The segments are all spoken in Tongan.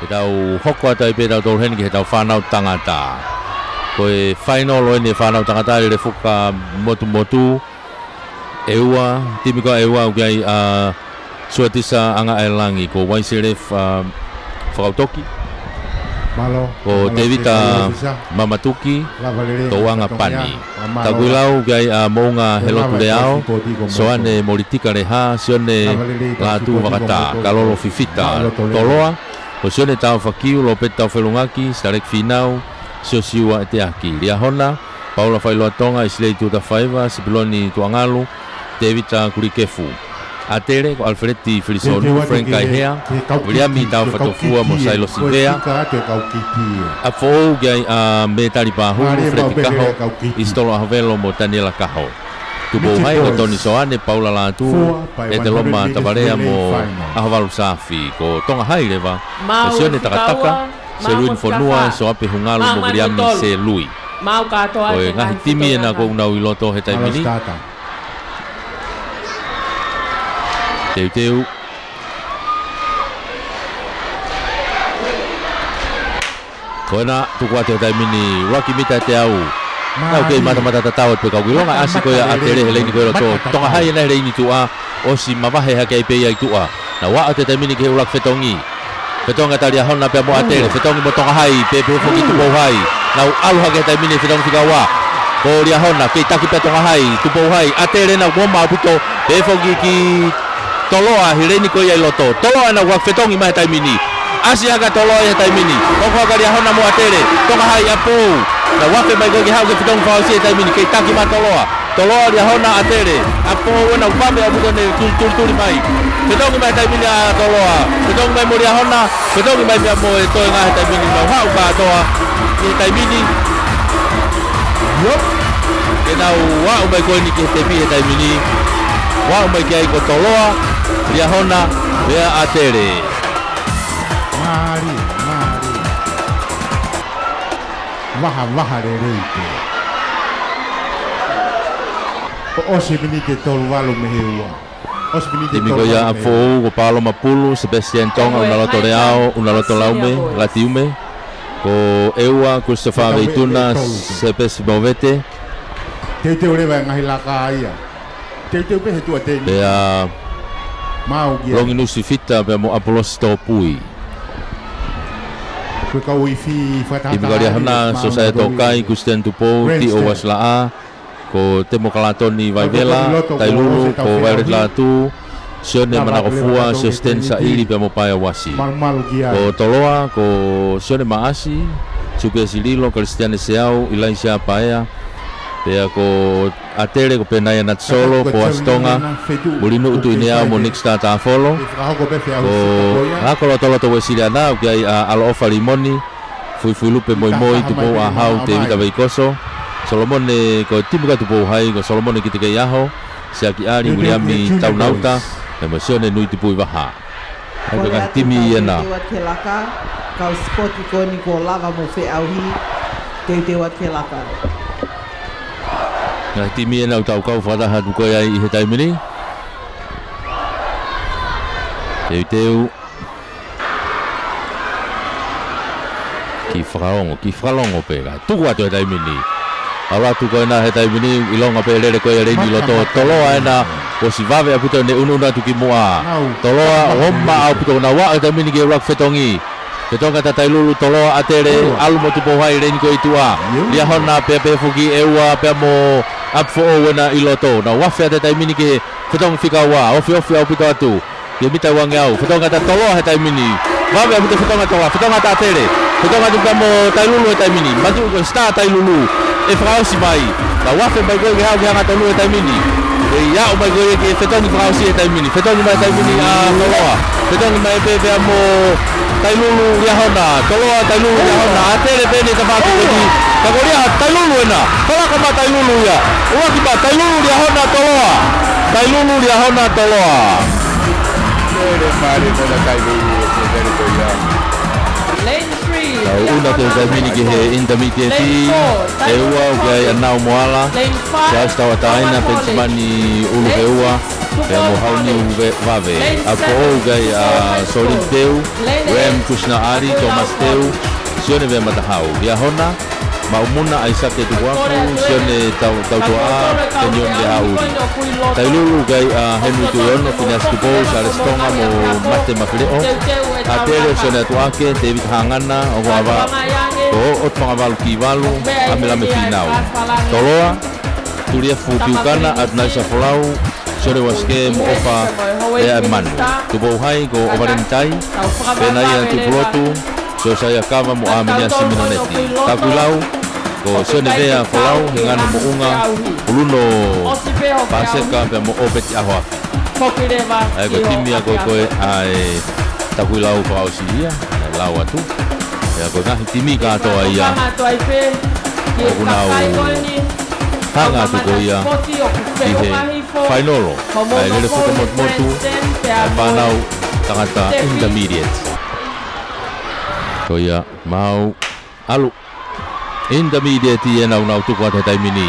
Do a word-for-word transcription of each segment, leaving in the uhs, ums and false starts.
Ke tau hoko atu ai pē tautolu heni ki heʻetau fānau tangata. Ko e fainolo eni e fānau tangata, Lelefuka Motumotu. ʻEua, timi ko ʻEua ʻoku ʻi ai ʻa Suatisa Angaʻelangi, ko Waiselef, ʻa, Fakautoki. Mālō, ko mālō Tēvita Suatisa. Mamatuki, Tauanga Pani. Takuilau ʻoku ʻi ai ʻa Moʻunga Helotu Leao, Soane Molitika Leha, Sione Lātū Vakatā, Kalolo Fifita Toloa, ko Sione Taufakiu, Lopeti Taufelungaki, Sitaleki Fīnau, Siosiua ʻEteaki, Liahona, Paula Failoa Tonga, ʻIsileli Tuʻatafaiva, Sipiloni Tuʻangalu, Tēvita Kulikefu. ʻAtele, ko ʻAlifeleti Filisonu, Frank Kaihea, Viliami Taufatuʻufua mo Sailosi Vea. ʻApifoʻou ʻoku ʻi ai ʻa Mētali Pāhulu, Feleti Kaho, ʻIsitolo ʻAhovelo mo Taniela Kaho. Tupou Hai, ko Toni Soane, Paula Lātū, ʻEteloma Tavalea mo ʻAhovalu Saafi. Ko Tonga Hai leva, ko Sione Takataka, Selui Fonua, Soape Hungalu mo Viliami Selui. Ko e ngaahi timi ena ʻoku nau ʻi loto he taimi ni. Teuteu. Ko ena, tuku atu he taimi ni, ʻuluaki mita ʻe teau. Nau kei matamata tatau atu pē, ka ʻoku ʻilonga ʻa e ʻasi ko ia ʻa ʻAtele he leini ko ia ʻi loto. Tonga Hai ena he leini tuʻa, ʻosi mavahe hake ai pē ia ʻi tuʻa. Nau aʻu atu he taimi ni ki he ʻuluaki fetongi. Fetongi ʻa Liahona pea mo ʻAtele, fetongi mo Tonga Hai, pea pehē foki Tupou Hai. Nau ʻalu hake he taimi ni fetongi fika ua. Ko Liahona, kei taki pē ʻa Tonga Hai, Tupou Hai, ʻAtele ena ʻoku ō mai ʻaupito, pehē foki ki Toloa, he leini ko ia ʻi loto. Toloa ena ʻoku fetongi mai he taimi ni. ʻAsi hake ʻa Toloa ia he taimi ni. Hoko hake ʻa Liahona mo ʻAtele, Tonga Hai ʻapō. Nau afe mai ko ē ke haʻu ki he fetongi fakaʻosi he taimi ni, kei taki mai ʻa Toloa. Toloa, Liahona, ʻAtele. ʻApō ena ʻoku vave ʻaupito ʻene tu-, tulituli mai. Fetongi mai he taimi ni ʻa Toloa. Fetongi mai mo Liahona. Fetongi mai pea mo e toenga he taimi ni. Nau haʻu kātoa ki he taimi ni. Ke nau aʻu mai ko eni ki he tepi he taimi ni. Aʻu mai ki ai ko Toloa, Liahona, pea ʻAtele. Mālie, mālie. Vaha, vaha lelei pē. ʻO ʻosi miniti ʻe tolu valu mei he ua. ʻOsi miniti ʻe tolu valu mei he ua. Timi ko ia ʻa Foʻou, ko Paloma Pulu, Sebastian Tonga, Unaloto Leao, Unaloto Laume, Latiume. Ko ʻEua, Christopher Veituna, Sepesi Movete. Teuteu leva e ngaahi laka ia. Teuteu pē he tuʻa teni. Pea Longinusi Fita pea mo ʻApolosi Topui. Ko e kau ifi fakataha. Timi ko Liahona, Sosaia Tokai, Christian Tupou, Tiʻo Uasilaʻa, ko Temo Kalatoni Vaivela, Tailulu, ko Violet Lātū, Sione Manakofua, Sositeni Saʻili pea mo Paea Uasi. Ko Toloa, ko Sione Maʻasi, Supiasi Lilo, Kalisitiane Seau, ʻIlaisiā Paea, pea ko ʻAtele, ko Penaia Natisolo, Poasi Tonga, Mulinuʻu Tuʻineau mo Nixta Tafolo. Ko Ngako Lotoloto Uesiliana, ʻoku ʻi ai ʻa ʻAloʻofa Limoni, Fuifuilupe Moimoi, Tupou ʻAhau, Tēvita Veikoso, Solomone, ko e timi ko ia ʻa Tupou Hai, ko Solomone Kitekeiaho, Siaki ʻAli, Viliami Taunauta, pea mo Sione Nuitupui Vaha. ʻA ia ko e ngaahi timi ena. Teuteu atu ke laka, kau sipoti ko eni kuo lava mo feʻauhi, teuteu atu ke laka. Ngaahi timi ena ʻoku tau kau fakataha atu ko ia ʻi he taimi ni. Teuteu. Kiʻi fakaongo, kiʻi fakalongo pē ka tuku atu he taimi ni. ʻAlu atu ko ena he taimi ni, ʻilonga pē lele ko ia leini ʻi loto. Toloa ena, ʻosi vave ʻaupito ʻene ʻunuʻunu atu ki muʻa. Toloa, ʻoku ō mai ʻaupito, nau aʻu he taimi ni ki he ʻuluaki fetongi. Fetongi ʻa Tailulu, Toloa, ʻAtele, ʻalu mo Tupou Hai leini ko ia ʻi tuʻa. Liahona pea pehē foki ʻEua pea mo ʻApifoʻou ena ʻi loto. Nau afe atu he taimi ni ki he fetongi fika ua, ofiofi ʻaupito atu. Ki he mita uangeau, fetongi ʻa Toloa he taimi ni. Vave ʻaupito fetongi ʻa Toloa, fetongi ʻa ʻAtele. Fetongi atu pea mo Tailulu he taimi ni. Matuʻu ko e sitā ʻa Tailulu. ʻE fakaʻosi mai. Nau afe mai ko ē ke haʻu ki he hangatonu he taimi ni. ʻE aʻu mai ko ē ki he fetongi fakaʻosi he taimi ni. Fetongi mai he taimi ni ʻa Toloa. Fetongi mai pē pea mo Tailulu, Liahona. Toloa, Tailulu, Liahona. ʻAtele pē ʻene tafaʻaki ko eni. Ka ko Liahona, Tailulu ena. Kalaka mai Tailulu ia. ʻUluaki mai Tailulu, Liahona, Toloa. Tailulu, Liahona, Toloa. Lele mālie ko ena Tailulu, ko e lele ko ia. Lane three, Tau ʻuna atu he taimi ni ki he intermediate. Lane four, ʻEua ʻoku ʻi ai ʻa Nau Moala, Lane five, Charles Tauʻatāina, Thomas Benjamin Holland. Uluheua. Lane six, Pea mo Hauniu Ve-, Vave, ʻApifoʻou, ʻa Solini Teu, Rem Kusinali, Thomas Teu, Sione Vea Matahau, Liahona, Maumuna ʻAisake Tukuafu, Sione Tau-, Tautuaʻa, Penioni Lehaʻuli. Tailulu, ʻa Henry Tuiono, Phineas Tupou, Charles Tonga mo Mate Mafileʻo. ʻAtele, Sione Atuake, David Hangana, ʻOku ʻAva, ko ʻOtu Fangavalu Kivalu, ʻAmelame Finau. Toloa, Tuliefu Piukana, ʻAtunaisa Folau, Sione Uasike mo ʻOfa Leaʻemanu. Tupou Hai ko ʻOvaleni Tai, Penaia Tupulotu, Siosaia Kava mo ʻAmenia Siminoneti. Takuilau ko Sione Vea Folau, Hingano Moʻunga, Uluno Paseka pea mo ʻOpeti ʻAhoafi. ʻA ia ko e timi ia ko ē ʻa e Takuilau fakaʻosi ia, ʻa e lau atu. ʻA ia ko e ngaahi timi kātoa ia ʻoku nau hanga atu ko ia ki he fainolo ʻa e Lele Fuka Motumotu ʻa e Fānau Tangata Intermediate. Ko ia mau ʻalu Intermediate ʻenau nau tuku atu he taimi ni.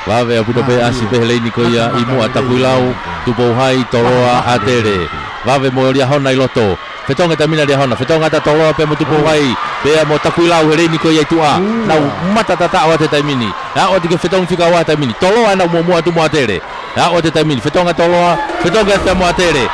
Vave ʻaupito pē ʻasi pē he leini ko ia ʻi muʻa Takuilau, Tupou Hai, Toloa, ʻAtele. Vave mo Liahona ʻi loto. Fetongi taimi ni ʻa Liahona, fetongi atu ʻa Toloa pea mo Tupou Hai, pea mo Takuilau he leini ko ia ʻi tuʻa. Nau mata tataʻo atu he taimi ni. Aʻu atu ki he fetongi fika ua he taimi ni. Toloa ʻenau muʻomuʻa atu mo ʻAtele. Aʻu atu he taimi ni, fetongi ʻa Toloa, fetongi atu pea mo ʻAtele.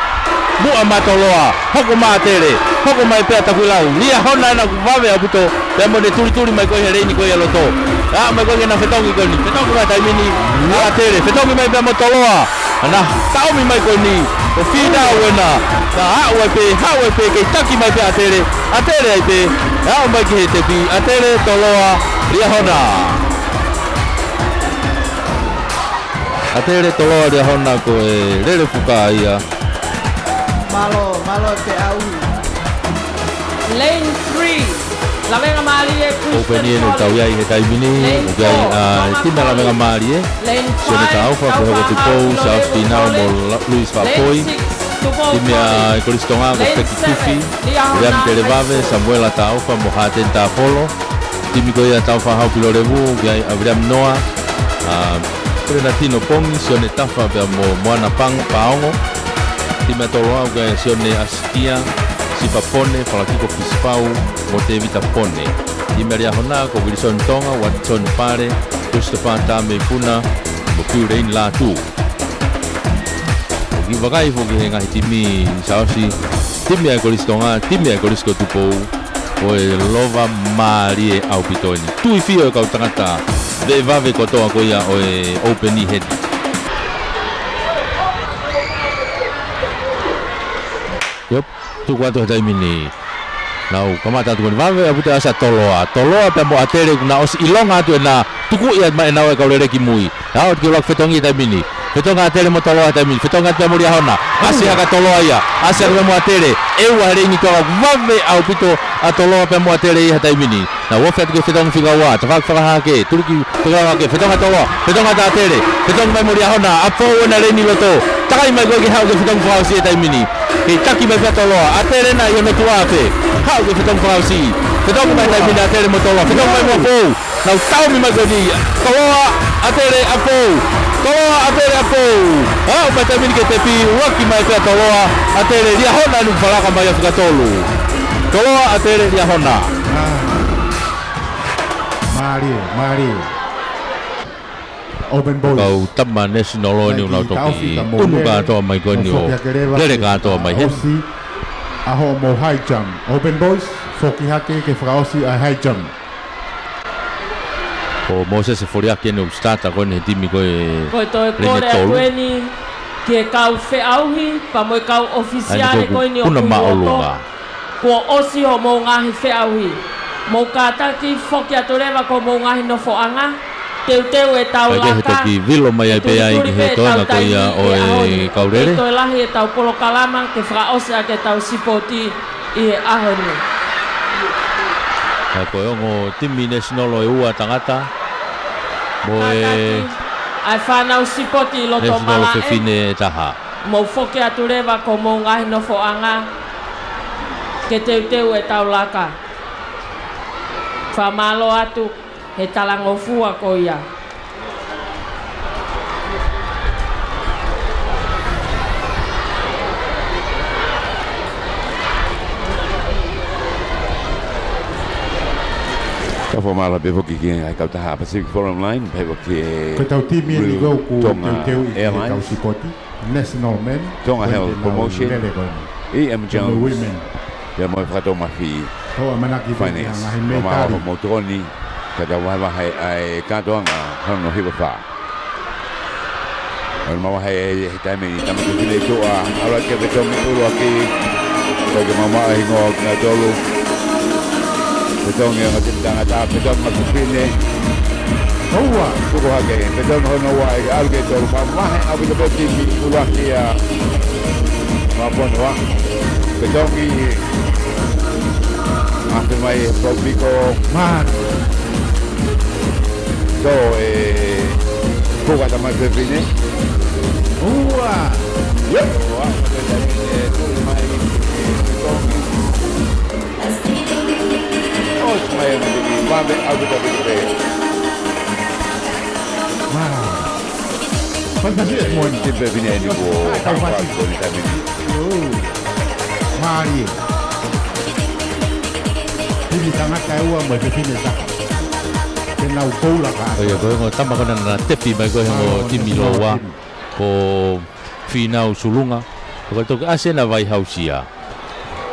Muʻa mai ʻa Toloa, hoko mai ʻa ʻAtele, hoko mai pē ʻa Takuilau. Liahona ʻenau vave ʻaupito, pea mo ʻene tulituli mai ko ē he leini ko ia ʻi loto. Aʻu mai ko ē ki heʻena fetongi ko eni, fetongi mai he taimi ni ʻa ʻAtele, fetongi mai pea mo Toloa. ʻAna taʻomi mai ko eni, ko Finau ena. Naʻe aʻu ai pē, haʻu ai pē, kei taki mai pē ʻa ʻAtele, ʻAtele ai pē, aʻu mai ki he tepi, ʻAtele, Toloa, Liahona. ʻAtele, Toloa, Liahona, ko e Lele Fuka ia. Mālō, mālō e Peau. Lane three, Lavengamālie Christian College. ʻOpeni ʻeni ʻoku tau ʻi ai he taimi ni, ʻoku ʻi ai ʻa e timi ʻa Lavengamālie. Sione Taufa, Fehoko Tupou, Charles Finau mo Louis Faʻapoi. Timi ʻa e Kolisi Tonga ko Peki Tufi, Liam Televave, Samuela Taufa mo Haten Tapolo. Timi ko ia Taufa Hau Pilolevu, ʻoku ʻi ai ʻa William Noa, ʻa Perenatino Pongi, Sione Tafa pea mo Moana Pang-, Paongo. Timi ʻa Toloa ʻoku ʻi ai ʻa Sione ʻAsikia, Sipa Pone, Falakiko Pisipau mo Tevita Pone. Timi ʻa Liahona ko Wilson Tonga, Watson Pale, Christopher Tameifuna mo Piu Leini Lātū. ʻOku vakai foki he ngaahi timi, Siaosi, timi ʻa e Kolisi Tonga, timi ʻa e Kolisi ko Tupou, ʻo e lova mālie ʻaupito ʻeni. Tui fio e kau tangata veʻe vave kotoa ko ia ʻo e ʻOpeni heni. Yep, tuku atu he taimi ni. Nau kamata atu ko eni, vave ʻaupito ʻa e ʻasi ʻa Toloa. Toloa pea mo ʻAtele kuo na ʻosi ʻilonga atu ʻena tukuʻi atu mai ʻenau ʻe kau lele ki mui. Aʻu atu ki he ʻuluaki fetongi he taimi ni. Fetongi ʻa ʻAtele mo Toloa he taimi ni. Fetongi atu pea mo Liahona. ʻAsi hake ʻa Toloa ia. ʻAsi hake pea mo ʻAtele. ʻEua he leini Toloa, vave ʻaupito ʻa Toloa pea mo ʻAtele ia he taimi ni. Nau ofi atu ki he fetongi fika ua. Tafaʻaki fakahā hake. Tuliki fika ua hake. Fetongi ʻa Toloa. Fetongi atu ʻa ʻAtele. Fetongi mai mo Liahona. ʻApifoʻou ʻena leini loto. Takai mai ko ē ke haʻu ki he fetongi fakaʻosi he taimi ni. Kei taki mai pē ʻa Toloa. ʻAtele ena ʻi hono tuʻa pē. Haʻu ki he fetongi fakaʻosi. Fetongi mai taimi ni ʻa ʻAtele mo Toloa. Fetongi mai mo ʻApifoʻou. Nau taʻomi mai ko eni. Toloa, ʻAtele, ʻApifoʻou. Toloa, ʻAtele, ʻApifoʻou. Aʻu mai taimi ni ki he tepi, ʻuluaki mai pē ʻa Toloa, ʻAtele, Liahona ʻoku falaka mai ʻa e fika tolu. Toloa, ʻAtele, Liahona. Ah. Mālie, mālie. Open boys. Kau tama National ʻeni ʻoku nau toki unu kātoa mai ko eni ʻo lele kātoa mai heni. ʻA hoʻomou high jump. Open boys, foki hake ke fakaʻosi ʻa e high jump. Ko Mōsese Foliaki ʻeni ʻoku starter ko eni he timi ko ē. Ko e toe kole atu eni ki he kau feʻauhi, pea mo e kau ʻofisiale ko eni ʻoku ʻi loto. Kuo ʻosi hoʻomou ngaahi feʻauhi. Mou kātaki foki atu leva ki homou ngaahi nofoʻanga. Teuteu ʻetau laka. Ke toki vilo mai ai pē ai ki he toenga ko ia ʻo e kau lele. Toe lahi ʻetau polokalama ke fakaʻosi ʻaki ʻetau sipoti ʻi he ʻaho ni. Ka ko e ongo timi National ʻo e ua tangata. Mo e kātaki ʻa e fānau sipoti ʻi loto National malaʻe. Fefine ʻe taha. Mou foki atu leva ki homou ngaahi nofoʻanga ke teuteu ʻetau laka. Fakamālō atu he talangofua ko ia. Ka fakamālō pē foki ki he kautaha Pacific Forum Line, pehē foki ki he Ko e tau timi eni Blue ko ʻoku Tonga teuteu ʻi he Airlines, tau sipoti, National Men, Tonga ko e Health tenau Promotion, lele ko eni. E M Ko e Jones, Women. Pea mo e Fakatoumafi Ko e ʻamanaki pē ki he Finance. Ngaahi Mamaʻo mētali. Hoʻomou tokoni, ka tau vahevahe ʻa e kātoanga hono hiva fā. ʻOku mavahe he taimi ni, tama fefine ʻi tuʻa, ʻalu ki he fetongi ʻuluaki. Ko e ke mamaʻo e hingoa ʻo kinautolu. Fetongi ʻa e ngaahi tangata, fetongi ʻa e fefine. Ua. Tuku hake, fetongi hono ua, ʻe ʻalu ki he tolu, mavahe ʻaupito pē timi ʻuluaki ʻa Maʻaponua. Fetongi, afe mai e Paupiko. Man. Tō e puka tama fefine. Ua. Yep. Ua, ko e tau e tui mai e fetongi. ʻOsi mai e matuʻi, vave ʻaupito pē. Wow. Fantastic morning. Timi fefine eni ko Ai, tau fasi. Ko ni tami ni. Ua. Mālie. Timi tangata ʻe ua mo e fefine taha. Te nau koula ka. ʻO ia, ko e ongo tama ko ena naʻa tepi mai ko e ongo Mālō, timi naʻa loua. Timi. Ko Fīnau Sulunga. Ko e toki ʻasi ena Vaihausia.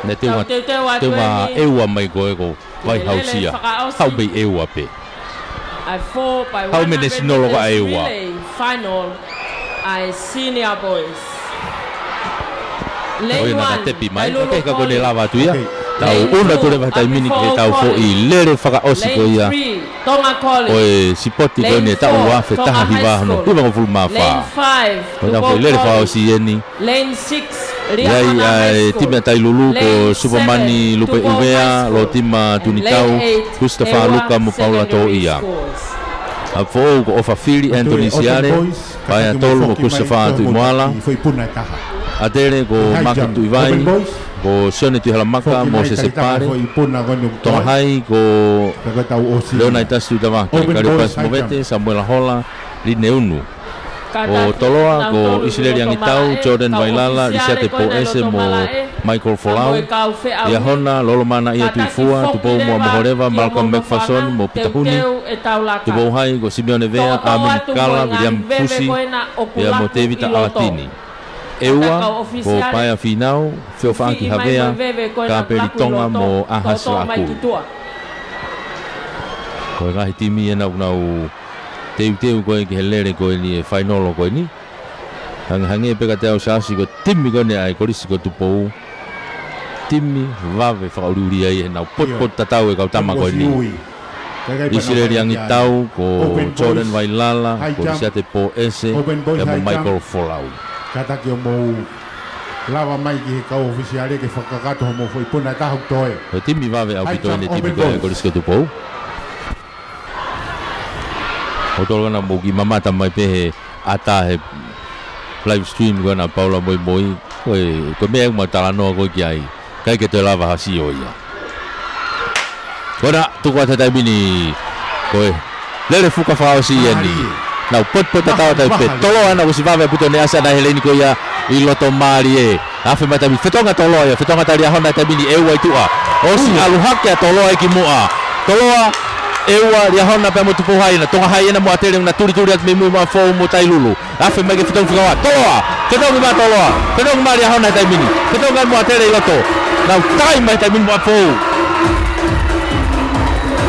Naʻe teunga, Tau teuteu atu teunga eni. ʻEua mai ko e ko Vaihausia. Lele fakaʻosi. Hau pē ʻEua pē. A four by Hau mene one hundred sinolo ka meters ʻEua. Relay final ʻa e senior boys. Ko Lane ia naʻa one, tepi mai, Tailuku ko e ka ko ne College. Lava atu ia. Okay. Tau Lane ʻuna two, atu leva he taimi ni ki he Apifoʻou tau foʻi College. Lele fakaʻosi ko Lane ia. Three, Tonga College. Ko e sipoti ko Lane eni e taʻu four, afe Tonga taha hiva High hono School. Hiva ngofulu mā fā. Lane five, Ko e tau foʻi Tupou lele College. Fakaʻosi eni. Lane six, ʻI ai Liahona ʻa e High School. Timi ʻa Tailulu ko Lane Supamani seven, Lupe Tupou Uvea, High School. Lōtima Lane Tunitau, eight, Christopher Eua Luka mo Paula Secondary Toʻia. Schools. Apifoʻou ko ʻOfafili Anthony Siale, Paea tolu ko Christopher Tuʻimoala. ʻAtele ko Mark Tuʻivai, ko Sione Tuʻihalamaka mo Sese Pale. Tonga Hai ko Leonidas Tuitavake, Kaliopasi Movete, Samuela Hola, Line Unu. Ko Toloa ko ʻIsileli Angitau, Jordan Vailala, Lisiate Poʻese mo Michael Folau. Liahona, Lolomanaʻia Tuifua, Tupou Moamoholeva, Malcolm McPherson mo Peter Huni. Tupou Hai ko Simeone Vea, ʻAmeni Kala, William Fusi, pea mo Tevita ʻAlatini. ʻEua ko Paea Fīnau, Feʻofaʻaki Havea, Kapeli Tonga mo ʻAhasi Laʻakui. Ko e ngaahi timi ena ʻoku nau teuteu ko ē ki he lele ko eni e fainolo ko eni. Hangehangē pē kiate au Siaosi ko e timi ko eni ʻa e Kolisi ko Tupou. Timi vave fakaʻuliʻuli ai ʻenau potupotu tatau e kau tama ko eni. ʻIsileli Angitau, ko Jordan Vailala, ko Lisiate Poʻese, pea mo Michael Folau. Kātaki ʻo mou lava mai ki he kau ʻōfisiale ke fakakakato hoʻomou foʻi puna taha toe. Ko e timi vave ʻaupito eni timi ko ē Kolisi ko Tupou. ʻOku totonu ke mou kiʻi mamata mai pē he ʻata he live stream ko ena Paula Moimoi. Ko e, ko e meʻa ʻoku mau talanoa ko ē ki ai. ʻIkai ke toe lava ha sio ia. Ko ena, tuku atu he taimi ni. Ko e lele fuka fakaʻosi eni. Nau potupotu tatau atu pē. Toloa ena ʻosi vave ʻaupito ne ʻasi ʻana he leni ko ia ʻi loto mālie. Afe mai taimi, fetongi ʻa Toloa ia, fetongi ʻa Liahona he taimi ni ʻEua ʻi tuʻa. ʻOsi ʻalu hake ʻa Toloa ia ki muʻa. Toloa, ʻEua, Liahona pea mo Tupou Hai ena, Tonga Hai ena mo ʻAtele na tulituli atu mei muʻa mo Foʻou mo Tailulu. Afe mai ki he fetongi fika ua. Toloa, fetongi mai ʻa Toloa, fetongi mai ʻa Liahona he taimi ni. Fetongi ʻa mo ʻAtele ʻi loto. Nau tai mai he taimi ni mo Foʻou.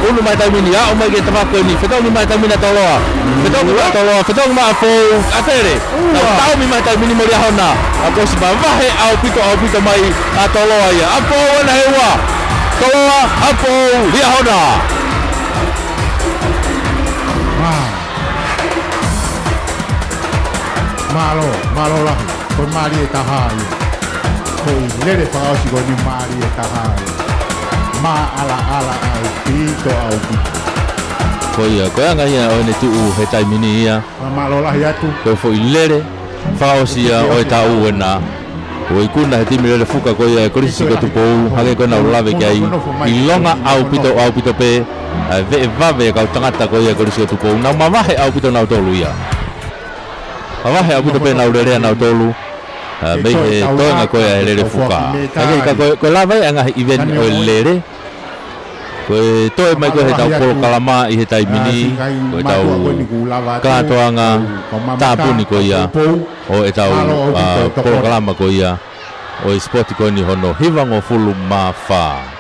ʻUnu mai he taimi ni, aʻu mai ki he tafaʻaki ko eni. Fetongi mai he taimi ni ʻa Toloa. Fetongi mai ʻa Toloa, fetongi mai ʻa Foʻou, ʻAtele. Nau taomi mai he taimi ni mo Liahona. ʻA kuo ʻosi mavahe ʻaupito, ʻaupito mai ʻa Toloa ia. ʻA Foʻou ena he ua. Toloa, ʻa Foʻou, Liahona. Wow. Mālō, mālō lahi. Ko e mālie taha ia. Ko e lele fakaʻosi ko eni mālie taha ia. Maʻalaʻala ʻaupito, ʻaupito. Ko ia, ko e anga ia ʻo ʻene tuʻu he taimi ni ia. Mālō lahi atu. Ko e foʻi lele fakaʻosi ia ʻo e taʻu ena. ʻO ikuna he timi lele fuka ko ia e Kolisi ko Tupou, hangē ko ena ʻoku lave ki ai. ʻIlonga ʻaupito, ʻaupito pē ʻa e veʻe vave e kau tangata ko ia e Kolisi ko Tupou. Nau mavahe ʻaupito nautolu ia. Mavahe ʻaupito pē nau lelea nautolu. ʻA, mei he toenga ko ia e lele fuka. Hangē ka ko e, ko e lava ia e ngaahi ʻiveni ʻo e lele. Ko e toe mai ko ē heʻetau polokalama ʻi he taimi ni, ko ʻetau kātoanga tāpuni ko ia ʻo ʻetau polokalama ko ia ʻo e sipoti ko eni hono hivangofulu mā fā.